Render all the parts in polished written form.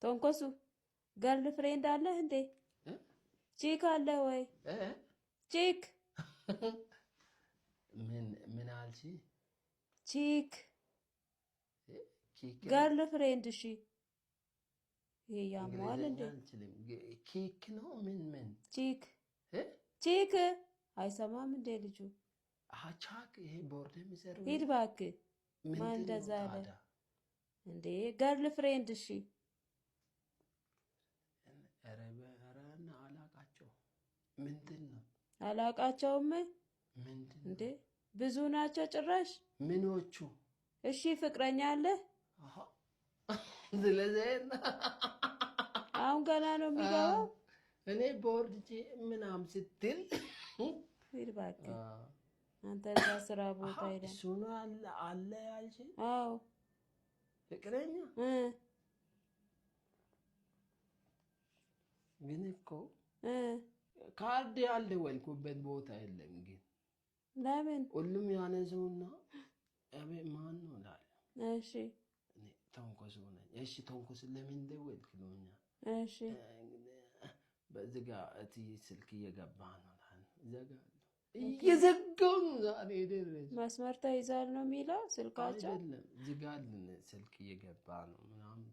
ተንኮሱ girlfriend አለህ እንዴ? Chick አለ ወይ? Chick። ምን ምን አልሽ? Chick። Kick? Girlfriend። እሺ፣ ይሄ ያመዋል እንዴ? እንግሊዝኛ አልችልም። Kick ነው ምን ምን? Chick። Chick። አይሰማም እንዴ ልጁ? ቻክ ይሄ ቦርድ የሚሰሩ? ሂድ እባክህ። ማን ምንድን ነው እንደዛ አለ? ታዲያ? እንዴ፣ girlfriend። እሺ። ኧረ ኧረ አላቃቸው። ምንድን ነው? አላቃቸውም። ምንድን እንዴ? ነው? ብዙ ናቸው ጭራሽ። ምኖቹ? እሺ፣ ፍቅረኛ አለ? አሃ፣ ስለዚህ አሁን ገና ነው የሚገባው። እኔ ቦርድ ምናምን ስትል ሂድ እባክህ አንተ፣ እዛ ስራ ቦታ ሄደህ እሱ ነው አለ አለ ያልሽኝ? አዎ። ፍቅረኛ ግን እኮ ካርድ ያልደወልኩበት ቦታ የለም። ግን ለምን? ሁሉም ያነሱና አቤት ማን ነው እላለሁ። እኔ ተንኮስ ነኝ። እሺ ተንኮስ ለምን ደወልክ ይሉኛል። በዚህ ጋር እትዬ ስልክ እየገባ ነው እላለሁ። እዘጋለሁ። እየዘጋሁ ነው ዛሬ የደረሰው። መስመር ተይዟል ነው የሚለው ስልካቸው። አይደለም፣ ዝጋልን ስልክ እየገባ ነው ምናምን።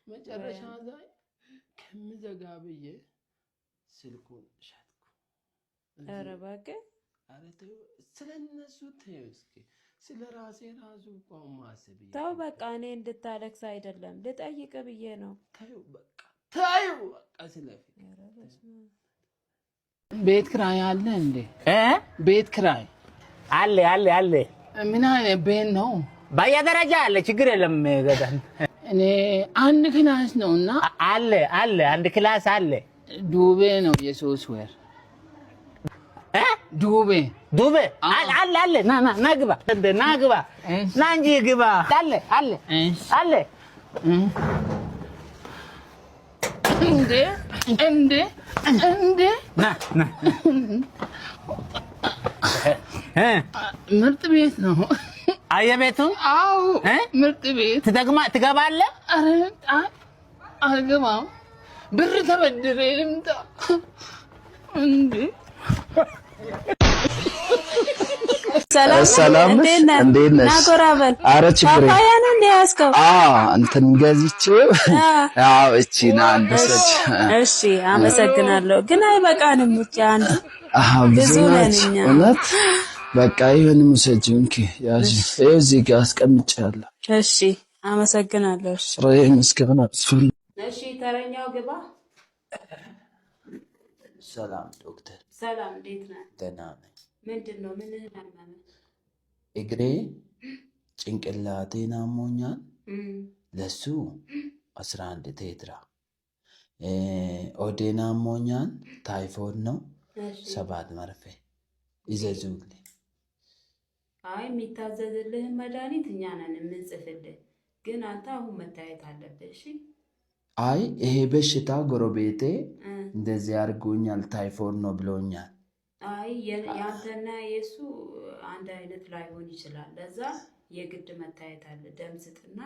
መጨረሻ ላይ ከምዘጋ ብዬ ስልኩን ሸጥኩ። ኧረ እባክህ። ኧረ ተይው፣ ስለ እነሱ ተይው እስኪ ስለ ራሴ ራሱ እኮ ማሰብ ተው በቃ፣ እኔ እንድታለቅስ አይደለም ልጠይቅ ብዬ ነው። ተይው በቃ፣ ተይው በቃ ስለ ፍቅር። ኧረ በስመ አብ። ቤት ክራይ አለ እንዴ? እ? ቤት ክራይ። አለ አለ አለ። ምን አይነት ቤት ነው? በየደረጃ አለ፣ ችግር የለም። ገዳን እኔ አንድ class ነው እና አለ አለ፣ አንድ class አለ። ዱቤ ነው የ3 ወር። እ? ዱቤ። ዱቤ አለ አለ አለ። ና ና ና ግባ እንደ ና ግባ። እሺ። ና እንጂ ግባ። አለ አለ። እሺ። አለ። እንዴ እንዴ እንዴ! ና ና እ? ምርጥ ቤት ነው። አየህ ቤቱ? አዎ። እ? ምርጥ ቤት። ትደግማ ትገባለህ? ኧረ አልገባም። ብር ተበድሬ ልምጣ እንዴ። ሰላም። ሰላም ነሽ? እንዴት ነህ? እንዴት ነሽ? ና ጎራ በል። አረ ችግር ፓፓያ ነው እንደ ያዝከው? አዎ፣ እንትን ገዝቼ። አዎ፣ እቺ ና አንድ ውሰጅ። እሺ፣ አመሰግናለሁ። ግን አይበቃንም። ብቻ አንድ አሃ፣ ብዙ ብዙ ነን ናቸው። እኛ። እውነት በቃ ይሁን፣ ውሰጂ። እንኪ ያዥ። ይኸው እዚህ ጋር አስቀምጬያለሁ። እሺ፣ አመሰግናለሁ። እሺ። ኧረ ምስጋና አስፈል እሺ፣ ተረኛው ግባ። ሰላም ዶክተር። ሰላም፣ እንዴት ነህ? ደህና ነኝ። ምንድን ነው፣ ምንህን አመመህ? እግሬ ጭንቅላቴን አሞኛል። ለሱ 11 tetra፣ ሆዴን አሞኛል። ታይፎይድ ነው። 7 መርፌ ይዘዙልኝ። አይ፣ የሚታዘዝልህን መድኃኒት እኛ ነን የምንጽፍልህ፣ ግን አንተ አሁን መታየት አለብህ። እሺ። አይ፣ ይሄ በሽታ ጎረቤቴ እንደዚህ አድርጎኛል፣ ታይፎይድ ነው ብሎኛል። አይ፣ የአንተና የእሱ አንድ አይነት ላይሆን ይችላል። ለዛ የግድ መታየት አለ። ደም ስጥና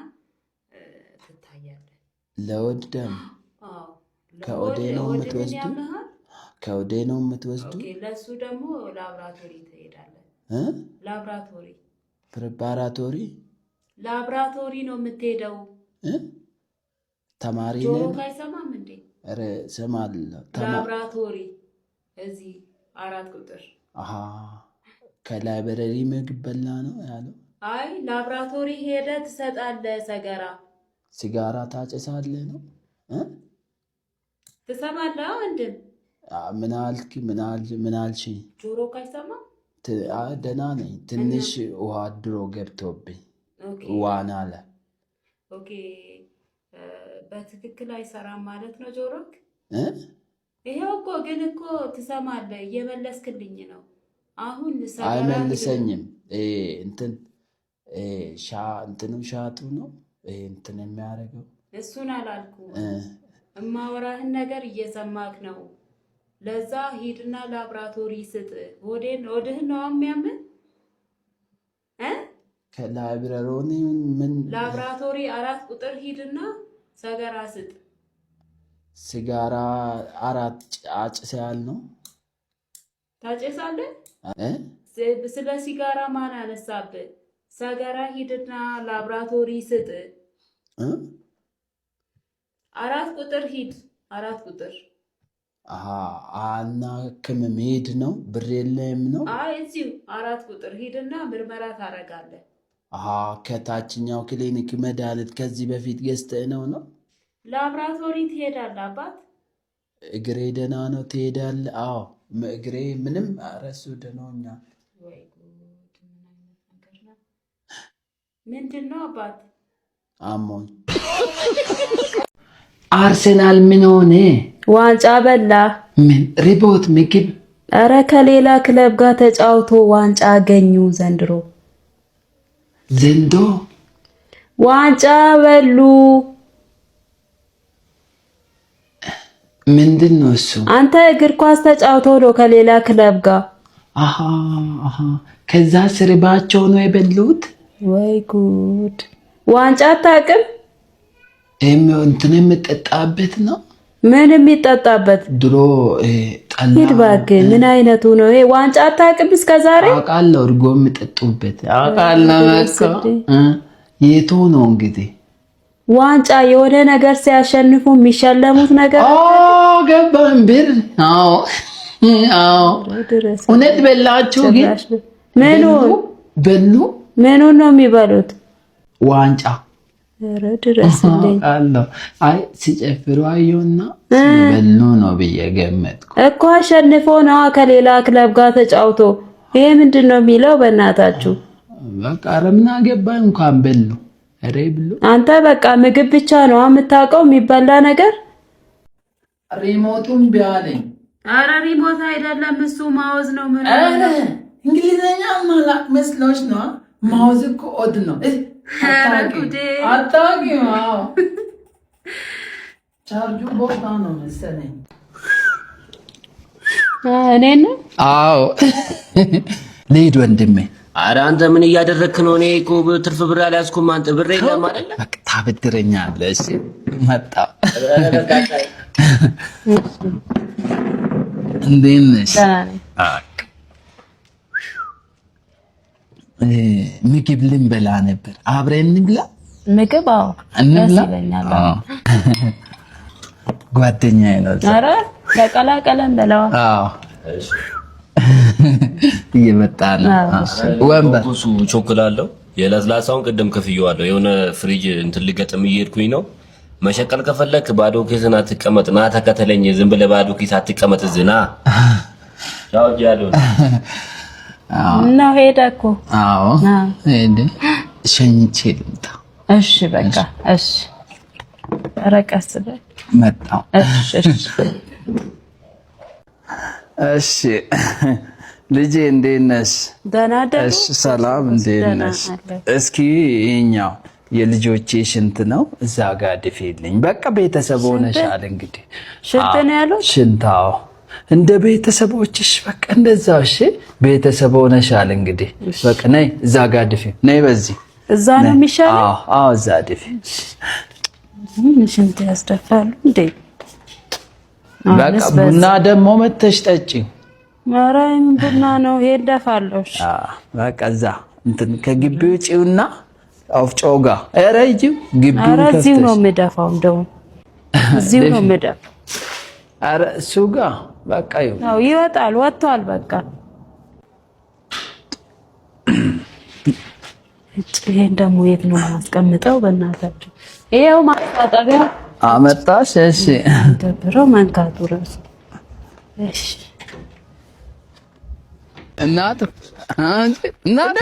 ትታያለህ። ለሆድ ደም? አዎ። ከሆዴ ነው ሆድህን የምትወስዱ? ያምሃል? ከሆዴ ነው የምትወስዱ? Okay፣ ለእሱ ደግሞ ላብራቶሪ ትሄዳለህ። እ? ላብራቶሪ። Preparatory? ላብራቶሪ ነው የምትሄደው። እ? ተማሪ ጆሮ ነን። አይሰማም እንዴ? ኧረ እሰማለሁ። ላብራቶሪ እዚህ 4 ቁጥር። አሃ፣ ከ library ምግብ በላ ነው ያለው። አይ፣ ላብራቶሪ ሄደህ ትሰጣለህ። ሰገራ። ሲጋራ ታጨሳለህ ነው እ? ትሰማለህ ወንድም? ምን አልክ? ምን አልሽኝ? ጆሮ ካይሰማ። ደህና ነኝ። ትንሽ ውሃ ድሮ ገብቶብኝ ዋና ላይ። Okay፣ በትክክል አይሰራም ማለት ነው ጆሮክ? እ? ይሄው እኮ ግን እኮ ትሰማለህ፣ እየመለስክልኝ ነው። አሁን ሰገራ አይመልሰኝም። ይሄ እንትን ይሄ እንትኑ ሻጡ ነው ይሄ እንትን የሚያደርገው። እሱን አላልኩም። እ። እማወራህን ነገር እየሰማክ ነው። ለዛ ሂድና ላብራቶሪ ስጥ። ሆዴን ሆድህን ነው የሚያምን እ? ከ library ምን? ላብራቶሪ 4 ቁጥር ሂድና ሰገራ ስጥ። ሲጋራ አራት አጭሰያል ነው። ታጨሳለህ? እ? ስለ ሲጋራ ማን አነሳብህ? ሰገራ ሂድና ላብራቶሪ ስጥ። እ? 4 ቁጥር ሂድ። 4 ቁጥር። አሃ አናክምም ሄድ ነው፣ ብር የለም ነው። አይ፣ እዚሁ 4 ቁጥር ሂድና ምርመራ ታደርጋለህ። አሃ ከታችኛው ክሊኒክ መድኃኒት ከዚህ በፊት ገዝተህ ነው? ላብራቶሪ ትሄዳለህ አባት። እግሬ ደህና ነው ትሄዳለህ? አዎ እግሬ ምንም ኧረ እሱ ደህና ሆኛል። ወይ ጉድ! ምን አይነት ነገር ነው? ምንድን ነው አባት? አሞኝ። አርሰናል ምን ሆነ? ዋንጫ በላ። ምን ሪቦት ምግብ። ኧረ ከሌላ ክለብ ጋር ተጫውቶ ዋንጫ አገኙ ዘንድሮ። ዘንዶ። ዋንጫ በሉ። ምንድን ነው እሱ? አንተ እግር ኳስ ተጫውቶ ነው ከሌላ ክለብ ጋር። አሃ አሃ ከዛ ስርባቸው ነው የበሉት። ወይ ጉድ! ዋንጫ አታውቅም? ይህም እንትን የምጠጣበት ነው። ምን የሚጠጣበት? ድሮ ጠላ። ሂድ እባክህ። ምን አይነቱ ነው ይሄ? ዋንጫ አታውቅም እስከ ዛሬ? አውቃለሁ፣ እርጎ የምጠጡበት አውቃለሁ። በቃ የቱ ነው እንግዲህ? ዋንጫ የሆነ ነገር ሲያሸንፉ የሚሸለሙት ነገር። ኦ ገባን፣ ብር። አዎ አዎ፣ እውነት በላችሁ ግን? ምኑን? በሉ። ምኑን ነው የሚበሉት? ዋንጫ። ኧረ ድረስልኝ። አውቃለሁ። አይ ሲጨፍሩ አየሁና ስለበሉ ነው ብዬ ገመትኩ። እኮ አሸንፎ ነዋ ከሌላ ክለብ ጋር ተጫውቶ። ይሄ ምንድን ነው የሚለው? በእናታችሁ። በቃ ኧረ ምን አገባኝ፣ እንኳን በሉ። ኧረ ብሉ። አንተ በቃ ምግብ ብቻ ነው የምታውቀው፣ የሚበላ ነገር። Remote ኡም ቢያለኝ። ኧረ remote አይደለም እሱ mouse ነው። ምን? ኧረ እንግሊዘኛ ማላቅ መስሎሽ ነው? Mouse እኮ odd ነው። ኧረ ጉዴ! አታውቂም? አዎ ቻርጁ ቦታ ነው መሰለኝ። እኔን ነው? አዎ ልሂድ ወንድሜ። ኧረ አንተ ምን እያደረግክ ነው? እኔ እኮ ትርፍ ብር አልያዝኩም። አንተ ብር የለም አይደለ? በቃ ታበድረኛለህ። እሺ መጣሁ። እንዴት ነሽ? ደህና ነኝ። ምግብ ልንበላ ነበር። አብረን እንብላ። ምግብ? አዎ። እንብላ። ደስ ይለኛል። አዎ። ጓደኛዬ ነው። ኧረ ተቀላቀለን በለዋ። አዎ እየመጣ ነው። ወንበር። እሱ ቾክላለሁ። የለስላሳውን ቅድም ከፍዬዋለሁ። የሆነ ፍሪጅ እንትን ልገጥም እየሄድኩኝ ነው። መሸቀል ከፈለክ ባዶ ኪስን አትቀመጥ። ና ተከተለኝ። ዝም ብለህ ባዶ ኪስ አትቀመጥ። እዚህ ና። ቻው እያለሁ ነው። ነው ሄደ እኮ። አዎ ሄደ። ሸኝቼ ልምጣ። እሺ በቃ እሺ። ኧረ ቀስ በል። መጣሁ። እሺ እሺ። እሺ ልጄ እንዴት ነሽ? ደህና አደሩ? እሺ ሰላም፣ እንዴት ደህና ነሽ? አለሁ። እስኪ ይኸኛው የልጆቼ ሽንት ነው፣ እዛ ጋር ድፊልኝ። በቃ ቤተሰብ ሆነሻል እንግዲህ። ሽንት ነው ያሉት? ሽንት፣ አዎ። እንደ ቤተሰቦችሽ በቃ እንደዛው። እሺ ቤተሰብ ሆነሻል እንግዲህ። በቃ ነይ እዛ ጋር ድፊ። ነይ በዚህ። እዛ ነው የሚሻለው? አዎ አዎ፣ እዛ ድፊ። ምን ሽንት ያስደፋሉ እንዴ? በቃ አሁንስ ቡና ደግሞ መተሽ ጠጪ። ኧረ የምን ቡና ነው? ይሄን ደፋለሁ። እሺ። በቃ እዛ እንትን ከግቢ ውጪውና ወፍጮ ጋር ኧረ ሂጂው ግቢውን ኧረ እዚሁ ነው ከፍተሽ የምደፋው። እንደውም እዚሁ ነው የምደፋው። ኧረ እሱ ጋር በቃ ይሁን። አዎ ይወጣል፣ ወጥቷል። በቃ እጭ ይሄን ደግሞ የት ነው የማስቀምጠው? በእናታችሁ ይኸው ማስታጠቢያ። አመጣሽ? እሺ። ደብረው መንካቱ ራሱ። እሺ። እናት እናት።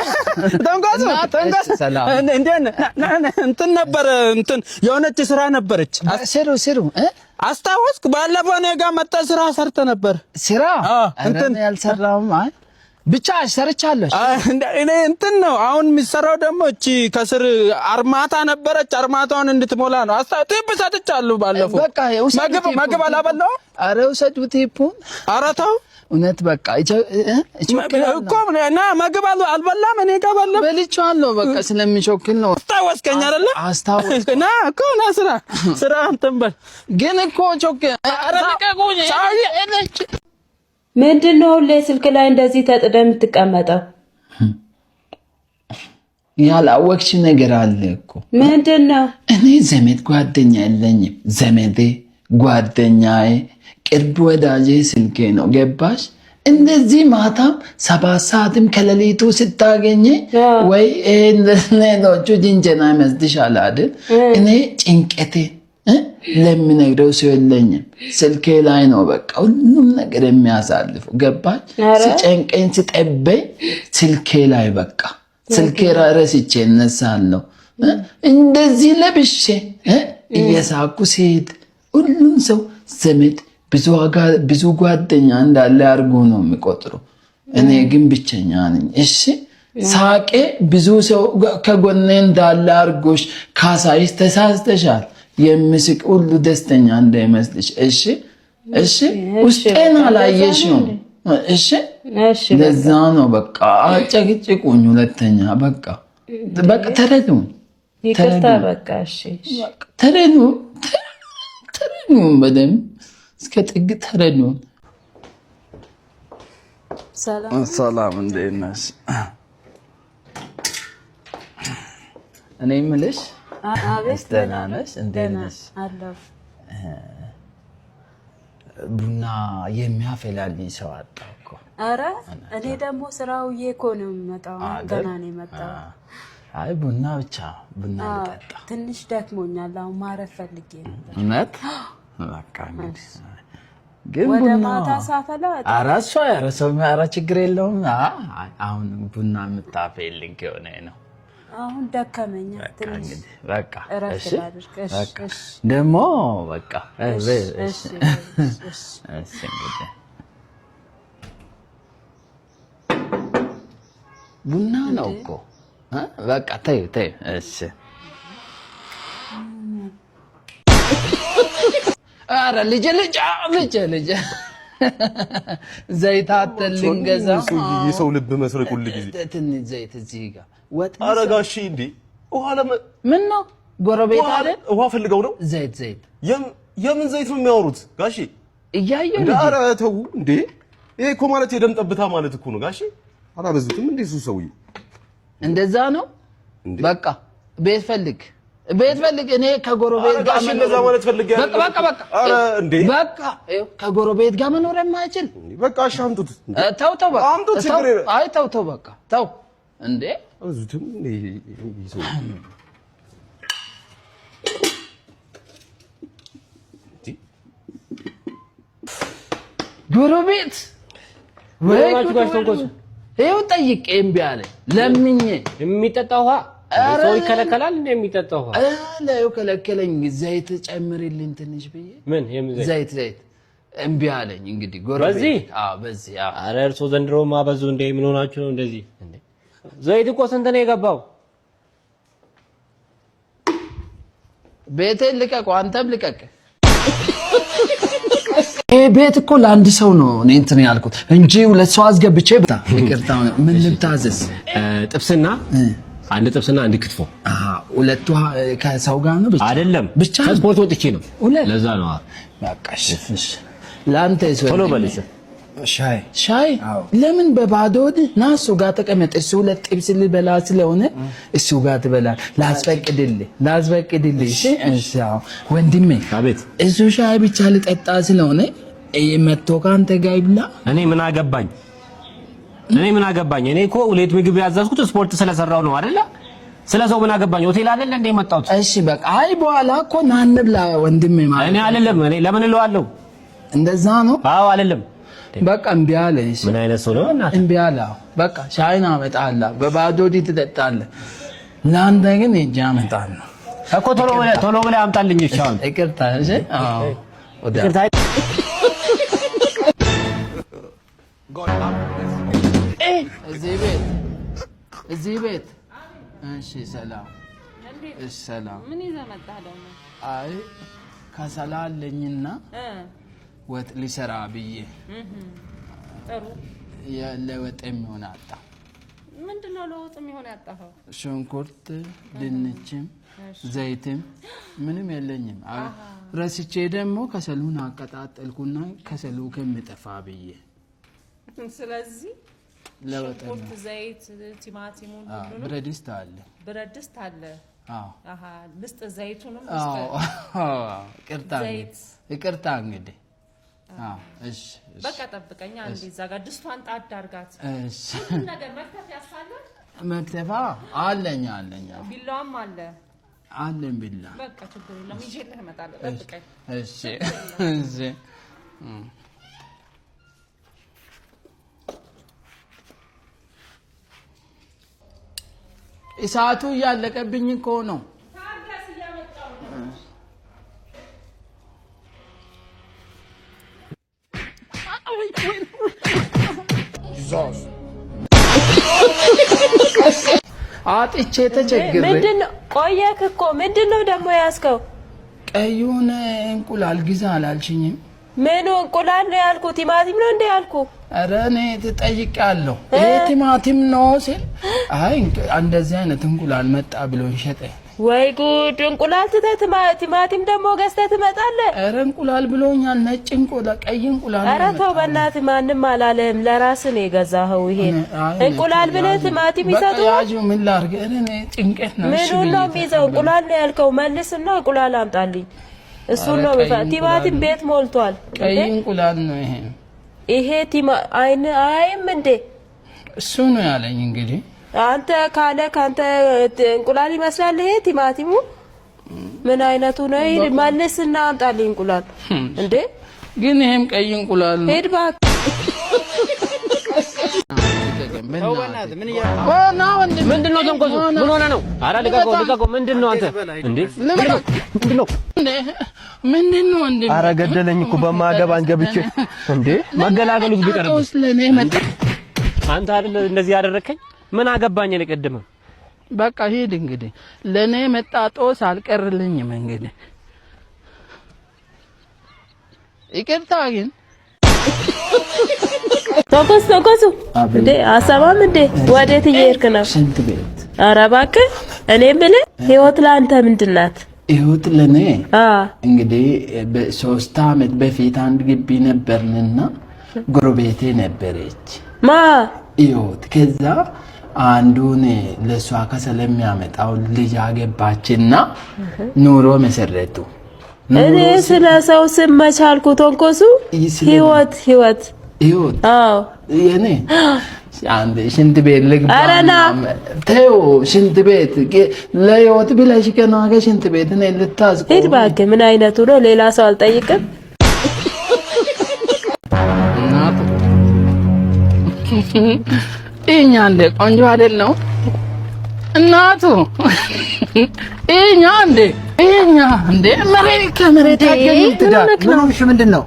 ተንጓዙ ተንጓዙ። ሰላም። እንዴት ነህ? እንትን ነበረ፣ እንትን የሆነች ስራ ነበረች። ስሩ ስሩ እ አስታወስክ? ባለፈው እኔ ጋር መጣ ስራ ሰርተ ነበር። ስራ? አዎ፣ ኧረ እንትን እኔ ያልሰራሁም። አይ ብቻ ሰርቻለሁ። እኔ እንትን ነው አሁን የሚሰራው ደግሞ እቺ ከስር አርማታ ነበረች። አርማታውን እንድትሞላ ነው። Tip ሰጥቻለሁ ባለፈው። በቃ ውሰዱ ምግብ Tip ኡን። ምግብ አላበላሁም። ኧረ ውሰዱ tip ኡን። ኧረ ተው። እውነት በቃ እኮ ና ምግብ አልበላም። እኔ ጋር በላ በልቼዋለሁ። በቃ ስለሚቾክል ነው። አስታወስከኝ አይደለ? አስታወስኩ። ና እኮ ና ስራ ስራ እንትን በል ግን እኮ ቾክ ኧረ ልቀቁኝ! ምንድን ነው ሁሌ ስልክ ላይ እንደዚህ ተጥደህ የምትቀመጠው? ያላወቅሽ ነገር አለ እኮ። ምንድን ነው? እኔ ዘመድ ጓደኛ የለኝም። ዘመዴ ጓደኛዬ፣ ቅርብ ወዳጄ ስልኬ ነው። ገባሽ? እንደዚህ ማታም 7 ሰዓትም ከሌሊቱ ስታገኘ ወይ ሌሎቹ ጅንጀና ይመስልሻል አይደል? እኔ ጭንቀቴ ለሚነግረው ሰው የለኝም። ስልኬ ላይ ነው በቃ ሁሉም ነገር የሚያሳልፈው። ገባሽ? ሲጨንቀኝ ሲጠበኝ ስልኬ ላይ በቃ ስልኬ ረስቼ እነሳለሁ። እንደዚህ ለብሼ እየሳኩ ሲሄድ ሁሉም ሰው ዘመድ ብዙ ጓደኛ እንዳለ አድርጎ ነው የሚቆጥሩ። እኔ ግን ብቸኛ ነኝ። እሺ ሳቄ ብዙ ሰው ከጎኔ እንዳለ አድርጎሽ ካሳይሽ ተሳስተሻል። የምስቅ ሁሉ ደስተኛ እንዳይመስልሽ። እሺ እሺ፣ ውስጤን አላየሽውም። እሺ ለዛ ነው በቃ አጨቅጭቁኝ። ሁለተኛ በቃ በቃ ተረዱን፣ ይቅርታ በቃ እሺ፣ ተረዱ፣ ተረዱን በደምብ እስከ ጥግ ተረዱን። ሰላም፣ እንዴት ነሽ? እኔ የምልሽ ደህና ነሽ? እንዴት ነሽ? ቡና የሚያፈላልኝ ሰው አጣሁ እኮ። ኧረ እኔ ደግሞ ስራውዬ እኮ ነው የምመጣው። ገና ነው የመጣው። አይ ቡና ብቻ ቡና ልጠጣ ትንሽ ደክሞኛል። አሁን ማረፍ ፈልጌ ነበር። እውነት በቃ እንግዲህ ግን ወደ ቡና ማታ ሳፈላ ኧረ እሷ ኧረ ሰው ኧረ ችግር የለውም። አሁን ቡና የምታፈይልኝ ከሆነ ነው። አሁን ደከመኛ ትንሽ በቃ እረፍት ላድርግ። እሺ ደግሞ በቃ እሺ እሺ እንግዲህ ቡና ነው እኮ በቃ ተይው ተይው። እሺ ኧረ ልጄ ልጄ ልጄ ልጄ ዘይት አተን ልንገዛ የሰው ልብ መስረቅ ሁል ጊዜ ትንሽ ዘይት እዚህ ጋር ወጥ። ኧረ ጋሼ እንዴ ውሃ ምን ነው ጎረቤት አይደል? ውሃ ፈልገው ነው። ዘይት ዘይት የምን ዘይት ነው የሚያወሩት ጋሼ? እያየሁ እንደ ኧረ ተው እንዴ! ይሄ እኮ ማለት የደም ጠብታ ማለት እኮ ነው ጋሼ። አላበዙትም እንዴ እሱ ሰውዬ? እንደዛ ነው በቃ። ቤት ፈልግ ቤት ፈልግ። እኔ ከጎረቤት ጋር እንደዛ ማለት ፈልጌ በቃ በቃ በቃ። ኧረ እንዴ በቃ ከጎረቤት ጋር መኖር የማይችል በቃ። እሺ አምጡት። ተው ተው በቃ አምጡት። ችግር የለም። አይ ተው ተው በቃ ተው። እንዴ አበዙትም እንዴ ሰውዬ? ጎረቤት ወይ ይኸው ጠይቄ እምቢ አለኝ። ለምኜ የሚጠጣ ውሃ ሰው ይከለከላል እንዴ? የሚጠጣ ውሃ ለው ከለከለኝ። ዘይት ጨምሪልኝ ትንሽ ብዬ ምን የምን ዘይት ዘይት እምቢ አለኝ። እንግዲህ ጎረቤት በዚህ አዎ፣ በዚህ አዎ። ኧረ እርሶ ዘንድሮማ በዙ እንዴ! ምን ሆናችሁ ነው እንደዚህ? እንዴ ዘይት እኮ ስንት ነው የገባው? ቤቴን ልቀቅ፣ አንተም ልቀቅ። ይሄ ቤት እኮ ለአንድ ሰው ነው እኔ እንትን ያልኩት እንጂ ሁለት ሰው አስገብቼ። ይቅርታ፣ ምን ልታዘዝ? ጥብስና አንድ ጥብስና አንድ ክትፎ። ሁለቱ ከሰው ጋር ነው ብቻ? አይደለም ብቻ ከስፖርት ወጥቼ ነው። ለዛ ነው። በቃ እሺ፣ እሺ። ለአንተ ቶሎ በል። ሻይ ሻይ። ለምን በባዶ ሆድ? ና እሱ ጋር ተቀመጥ። እሱ ሁለት ጥብስ ልበላ ስለሆነ እሱ ጋር ትበላለህ። ላስፈቅድልህ ላስፈቅድልህ። እሺ እሺ። ወንድሜ አቤት። እሱ ሻይ ብቻ ልጠጣ ስለሆነ መጥቶ ከአንተ ጋር ይብላ። እኔ ምን አገባኝ? እኔ ምን አገባኝ? እኔ እኮ ሁለት ምግብ ያዘዝኩት ስፖርት ስለሰራው ነው አይደለ? ስለ ሰው ምን አገባኝ? ሆቴል አይደለ እንደ የመጣሁት። እሺ በቃ። አይ በኋላ እኮ ና እንብላ ወንድሜ ማለት እኔ አይደለም። እኔ ለምን እለዋለሁ? እንደዛ ነው። አዎ አይደለም። በቃ እምቢ አለ። ምን አይነት ሰው ነው? እናት እምቢ አለ። በቃ ሻይን አመጣለሁ፣ በባዶ ሆድ ትጠጣለህ። ለአንተ ግን ሂጅ አመጣለሁ እኮ ቶሎ ብለህ ቶሎ ብለህ አምጣልኝ። እሺ አሁን ይቅርታ። እሺ አዎ ይቅርታ። እዚህ ቤት እዚህ ቤት። እሺ ሰላም። እሺ ሰላም። ምን ይዘህ መጣህ ደግሞ? አይ ከሰላ አለኝና ወጥ ሊሰራ ብዬ ጥሩ። ለወጥ የሚሆን አጣ። ምንድነው ለወጥ የሚሆን ያጣኸው? ሽንኩርት፣ ድንችም፣ ዘይትም ምንም የለኝም። ረስቼ ደግሞ ከሰሉን አቀጣጠልኩና ከሰሉ ከሚጠፋ ብዬ። ስለዚህ ለወጥ ሽንኩርት፣ ዘይት፣ ቲማቲሙን ሁሉንም ብረት ድስት አለ። ብረት ድስት አለ። አዎ። አሃ፣ ልስጥ ዘይቱንም? አዎ። ልስጥ? ይቅርታ። ዘይት። ይቅርታ እንግዲህ። አዎ፣ እሺ እሺ። በቃ ጠብቀኝ አንዴ፣ እዛ ጋር ድስቷን ጣድ አድርጋት። እሺ። ሁሉም ነገር መክተፍ ያሳለ? መክተፋ አለኝ አለኝ። ቢላዋም አለ? አለኝ ቢላ። በቃ ችግር የለም፣ ይዤልህ እመጣለሁ። ጠብቀኝ። እሺ እሺ። እሳቱ እያለቀብኝ እኮ ነው። ታገስ፣ እያመጣሁ ነው። አጥቼ ተቸግሬ። ምንድነው? ቆየክ እኮ። ምንድነው ደግሞ የያዝከው? ቀዩን እንቁላል ግዛ አላልሽኝም? ምኑ እንቁላል ነው ያልኩ? ቲማቲም ነው እንደ ያልኩ? ኧረ እኔ ትጠይቃለሁ። ይሄ ቲማቲም ነው ሲል አይ እንደዚህ አይነት እንቁላል መጣ ብሎኝ ሸጠ። ወይ ጉድ! እንቁላል ትተህ ቲማቲም ደግሞ ገዝተህ ትመጣለህ? ኧረ እንቁላል ብሎኛል። ነጭ እንቁላል፣ ቀይ እንቁላል ነው ኧረ ተው። የመጣው። በእናትህ ማንም አላለህም። ለራስህ ነው የገዛኸው። ይሄን አይ እንቁላል ብለህ ቲማቲም በቃ ይሰጡሃል? ያዢው፣ ምን ላድርግ? ኧረ እኔ ጭንቀት ነው። እሺ ምኑን ብዬ ነው የሚይዘው? ተቀበልኩ። እንቁላል ነው ያልከው። መልስና እንቁላል አምጣልኝ። እሱን ኧረ ነው ቀይ የምፈ- ቲማቲም እንቁላል ቤት ሞልቷል። ቀይ እንዴ? እንቁላል ነው ይሄ። ይሄ ቲማ አይን አይም እንዴ? እሱ ነው ያለኝ እንግዲህ። አንተ ካለ ካንተ እንቁላል ይመስላል ይሄ ቲማቲሙ። ምን አይነቱ ነው? ይሄ መልስና አምጣልኝ እንቁላል እንዴ! ግን ይሄም ቀይ እንቁላል ነው። ሂድ እባክህ። ምንድን ነው ተንኮሱ? ምን ሆነ ነው? ኧረ ልቀቀው፣ ልቀቀው። ምንድን ነው አንተ? እንዴ ምንድን ነው? ምንድን ነው እንዴ? አረ ገደለኝ እኮ በማገባኝ ገብቼ እንዴ፣ መገላገሉት ቢቀርብ ጦስ ለኔ መጣ። አንተ አይደል እንደዚህ ያደረከኝ? ምን አገባኝ እኔ ቅድምም። በቃ ሂድ እንግዲህ። ለኔ መጣ ጦስ አልቀርልኝም እንግዲህ። ይቅርታ ግን። ተንኮስ ተንኮሱ እንዴ፣ አሰማም እንዴ? ወዴት እየሄድክ ነው? ሽንት ቤት። ኧረ እባክህ፣ እኔ የምልህ ህይወት ለአንተ ምንድን ናት? ህይወት ለኔ እንግዲህ በ3 ዓመት በፊት አንድ ግቢ ነበርንና ጎረቤቴ ነበረች። ማ? ህይወት። ከዛ አንዱን ለእሷ ከሰል የሚያመጣው ልጅ አገባችና ኑሮ መሰረቱ። እኔ ስለ ሰው ስም መቻልኩ ተንኮሱ። ህይወት ህይወት። ህይወት? አዎ። የኔ አንድ ሽንት ቤት ልግባ። ኧረ ና። ተይው፣ ሽንት ቤት ለህይወት ብለሽ ገና ከሽንት ቤት እኔ ልታዝቆ ሂድ እባክህ። ምን አይነቱ ነው? ሌላ ሰው አልጠይቅም። እናቱ ይኸኛ እንደ ቆንጆ አይደል ነው እናቱ? ይኸኛ እንደ ይኸኛ እንደ መሬት ከመሬት አገኘን ትዳር። ምን ሆንሽ? ምንድን ነው?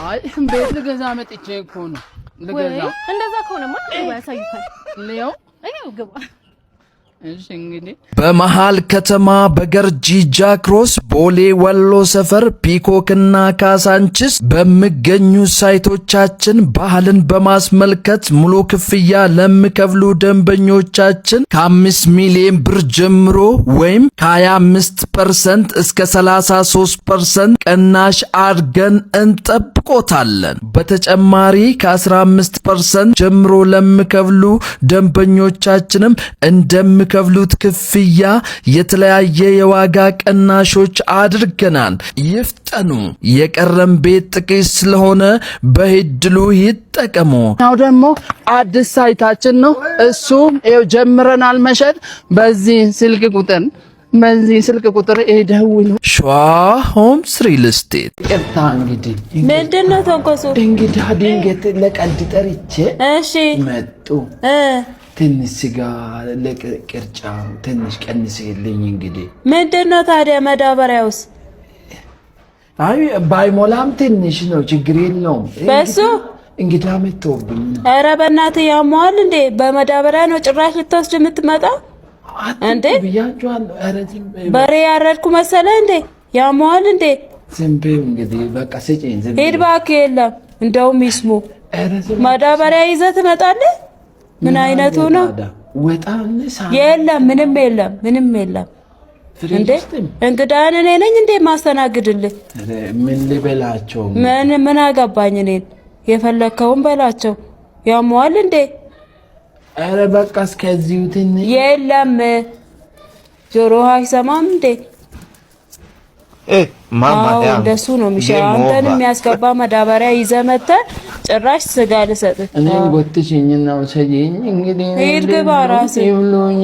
አይ ቤት ልገዛ መጥቼ እኮ ነው፣ ልገዛ። እንደዛ ከሆነማ ግባ፣ ያሳዩካል። ልየው? ይኸው ግባ። እሺ እንግዲህ። በመሃል ከተማ በገርጂ ጃክሮስ፣ ቦሌ ወሎ ሰፈር፣ ፒኮክና ካሳንችስ በሚገኙ ሳይቶቻችን በዓልን በማስመልከት ሙሉ ክፍያ ለሚከፍሉ ደንበኞቻችን ከ5 ሚሊዮን ብር ጀምሮ ወይም ከ25% እስከ 33% ቅናሽ አድርገን እንጠብቆታለን። በተጨማሪ ከ15% ጀምሮ ለሚከፍሉ ደንበኞቻችንም እንደሚከፍሉት ክፍያ የተለያየ የዋጋ ቅናሾች አድርገናል። ይፍጠኑ። የቀረን ቤት ጥቂት ስለሆነ በእድሉ ይጠቀሙ። ያው ደግሞ አዲስ ሳይታችን ነው። እሱ ይኸው ጀምረናል መሸጥ። በዚህ ስልክ ቁጥር ይደውሉ። ሸዋ ሆምስ ሪል ስቴት። ይቅርታ እንግዲህ። ምንድን ነው ተንኮሱ? እንግዳ ድንገት ለቀልድ ጠርቼ መጡ። ትንሽ ስጋ ለቅርጫ ትንሽ ቀንስልኝ እንግዲህ። ምንድን ነው ታዲያ ማዳበሪያውስ? አይ ባይሞላም ትንሽ ነው፣ ችግር የለውም። በሱ እንግዳ መጥቶብኝ ነው። ኧረ በእናትህ ያመዋል እንዴ? በማዳበሪያ ነው ጭራሽ ልትወስድ የምትመጣ እንዴ? ብያቸዋለሁ። ኧረ ዝም በይ። በሬ ያረድኩ መሰለ እንዴ? ያመዋል እንዴ? ዝም በይው እንግዲህ፣ በቃ ስጪኝ። ዝም ሂድ እባክህ። የለም። እንደውም ይስሙ። ማዳበሪያ ይዘህ ትመጣለህ? ምን አይነቱ ነው? የለም፣ ምንም የለም፣ ምንም የለም። እንዴ እንግዳህን እኔ ነኝ እንዴ ማስተናግድልህ? ምን ልበላቸው? ምን ምን አገባኝ እኔን። የፈለግከውን በላቸው። ያመዋል እንዴ? ኧረ በቃ እስከዚሁ ትንሽ። የለም፣ ጆሮህ አይሰማም እንዴ? አዎ እንደሱ ነው የሚሻለው። አንተን የሚያስገባ ማዳበሪያ ይዘህ መተህ ጭራሽ ስጋ ልሰጥህ። እኔን ጎትሽኝና ውሰጂኝ እንግዲህ። ሂድ ግባ ራስህ። ይብሉኝ።